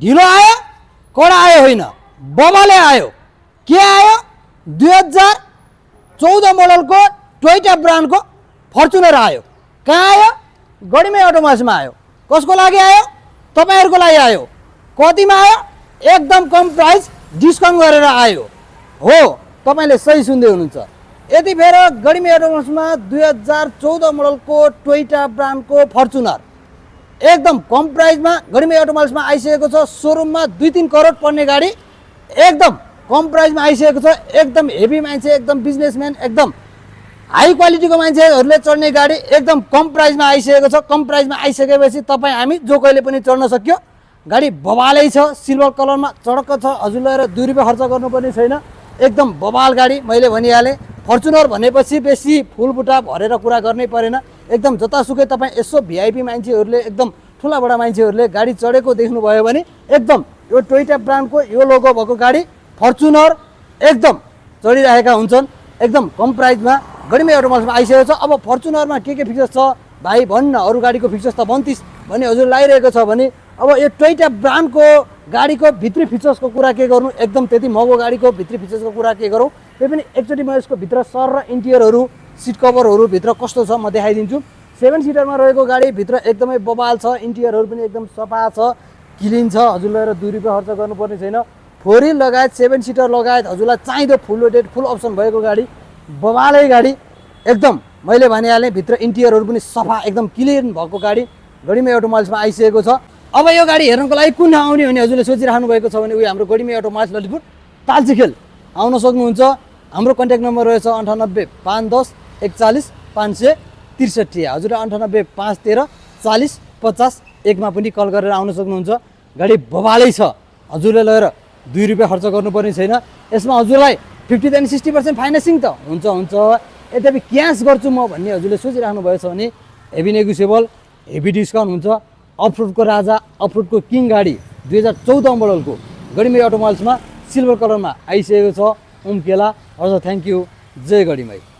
ढिलो आयो कडा आयो होइन, बबाले आयो। के आयो? 2014 मोडलको टोयोटा ब्रान्डको फर्चुनर आयो। कहाँ आयो? गढीमै अटोमोबाइल्समा आयो। कसको लागि आयो? तपाईहरुको लागि आयो। कतिमा आयो? एकदम कम प्राइस डिस्काउन्ट गरेर आयो। हो, तपाईले सही सुन्दै हुनुहुन्छ। यतिखेर गढीमै अटोमोबाइल्समा 2014 मोडलको टोयोटा ब्रान्डको फर्चुनर एकदम कम प्राइसमा गढीमै अटोमोबाइल्समा आइसकेको छ। सोरुममा 2-3 करोड पर्ने गाडी एकदम कम प्राइसमा आइसकेको छ। एकदम हेभी मान्छे, एकदम बिजनेसम्यान, एकदम हाई क्वालिटीको मान्छेहरूले चढ्ने गाडी एकदम कम प्राइसमा आइसकेको छ। कम प्राइसमा आइसकेपछि तपाईँ हामी जो कहिले पनि चढ्न सक्यो। गाडी बबालै छ, सिल्भर कलरमा चडक्क छ। हजुरलाई र 2 रुपियाँ खर्च गर्नुपर्ने छैन। एकदम बबाल गाडी। मैले भनिहालेँ, फर्चुनर भनेपछि बेसी फुलबुटा भरेर कुरा गर्नै परेन। एकदम जतासुकै तपाईँ यसो भिआइपी मान्छेहरूले, एकदम ठुलाबडा मान्छेहरूले गाडी चढेको देख्नुभयो भने एकदम यो टोयोटा ब्रान्डको यो लोगो भएको गाडी फर्चुनर एकदम चढिरहेका हुन्छन्। एकदम कम प्राइसमा गढीमै अटोमोबाइल्समा आइसकेको छ। अब फर्चुनरमा के फिचर्स छ भाइ भन्न, अरू गाडीको फिचर्स त 32 भन्ने हजुर लागिरहेको छ भने अब यो टोयोटा ब्रान्डको गाडीको भित्री फिचर्सको कुरा के गर्नु, एकदम त्यति महँगो गाडीको भित्री फिचर्सको कुरा के गरौँ। त्यही पनि एकचोटि म यसको भित्र सर र इन्टिरियरहरू, सिट कभरहरू भित्र कस्तो छ म देखाइदिन्छु। 7 सिटरमा रहेको गाडी भित्र एकदमै बबाल छ। इन्टिरियरहरू पनि एकदम सफा छ, क्लिन छ। हजुरलाई र 2 रुपियाँ खर्च गर्नुपर्ने छैन। 4 व्हिल लगायत 7 सिटर लगायत हजुरलाई चाहिँदो फुल लोडेड फुल अप्सन भएको गाडी बबालै गाडी। एकदम मैले भनिहालेँ, भित्र इन्टिरियरहरू पनि सफा एकदम क्लिन भएको गाडी गढीमै अटोमोबाइल्समा आइसकेको छ। अब यो गाडी हेर्नको लागि कुन ठाउँ आउने भने हजुरले सोचिराख्नु भएको छ भने उयो हाम्रो गढीमै अटोमोबाइल्स ललितपुर तालचीखेल आउन सक्नुहुन्छ। हाम्रो कन्ट्याक्ट नम्बर रहेछ 98 510 41 563। हजुर 98 513 40 50 1 मा पनि कल गरेर आउन सक्नुहुन्छ। गाडी बबालै छ। हजुरले लगेर 2 रुपियाँ खर्च गर्नुपर्ने छैन। यसमा हजुरलाई 50 to 60% फाइनेन्सिङ त हुन्छ। यद्यपि क्यास गर्छु म भन्ने हजुरले सोचिराख्नु भएछ भने हेभी नेगोसिएबल, हेभी डिस्काउन्ट हुन्छ। अफरोडको राजा, अफरोडको किङ गाडी 2014 मोडलको गढीमै अटोमोबाइल्समा सिल्भर कलरमा आइसकेको छ। ओम केला। हजुर थ्याङ्क यू। जय गढीमै।